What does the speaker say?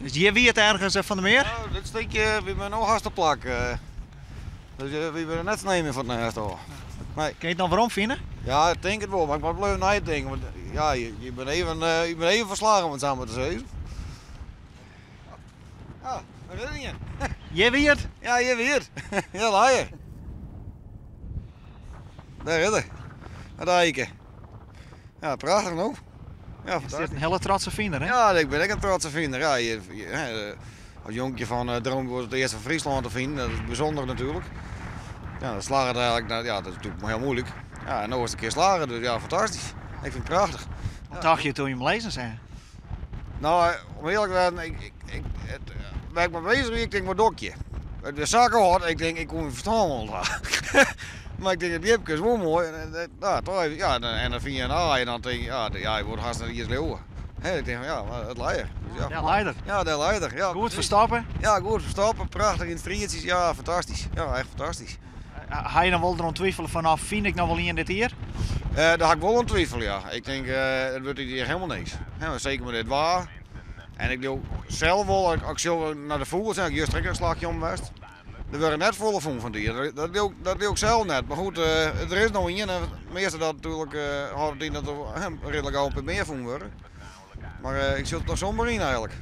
Dus hjir wie it ergens eh, Van der Meer? Ja, dit stikje, wy binne no hast te plak. Eh. Dus eh, wy binne net nemen fan it nêst ôf. Nee. Kin je it noch werom fine? Ja, ik tink it wol, mar ik moat bliuwe neitinken. Want ja, je, je bent even, je bent even ferslaggen om it sa mar te sizzen. Ja, dêr is ien. Hjir wie it? Ja, hjir wie it. Ja, leier. Dêr is er. It aike. Ja, prachtich no. Ja, Is dit in hiele trotse finer, hè? Ja, ik bin ek in trotse finer. Ja, je, je, hè, as jonkje fan uh, droom it earst fan Fryslân te finen. Dat is bysûnder natuerlik. Ja, dat slagget eigentlik, nou, ja, dat is natuerlik hiel muoilik. Ja, en no is it in kear slagge, dus ja, fantastysk. Ik fyn it prachtich. Wat tocht je toen je him lizzen seach? No, om earlik te wêzen, ik, ik, ik, it, wêr't ik mei beuzich wie, ik tink, wat doch ik hjir? It wie sa kâld, ik tink, ik koe myn ferstân wol ha. Mar ik tink, it ljipke is wol moai. En, en, ja, toch even, ja, en dan fine je in aai en dan tink je, ja, ja, je wurde hast net iens leauwe. Hè, ik tink fan, ja, mar it lei der. Dus ja. Dêr lei er. Ja, dêr lei er. Ja, Goed ferstoppe. Ja, goed ferstoppe, prachtich yn it striedsjes, ja, fantastysk. Ja, echt fantastysk. Ha je dan wol deroan twivele fan, no, fyn ik noch wol ien dit jier? Uh, dêr ha ik wol oan twivele, ja. Ik tink, uh, it wurdt dit jier hielendal niks. Hè, seker mei dit waar. En ik leau sels wol, as ik sjoch nei de fûgels, ik juster ek in slachje om west. Der wurde net folle fûn fan it jier. Dat leau, dat leau ik sels net. Mar goed, uh, der is no ien en meastal dat natuerlik uh, hâldt it yn dat der ridlik gau in pear mear fûn wurde. Mar uh, ik sjoch it noch somber yn eigentlik.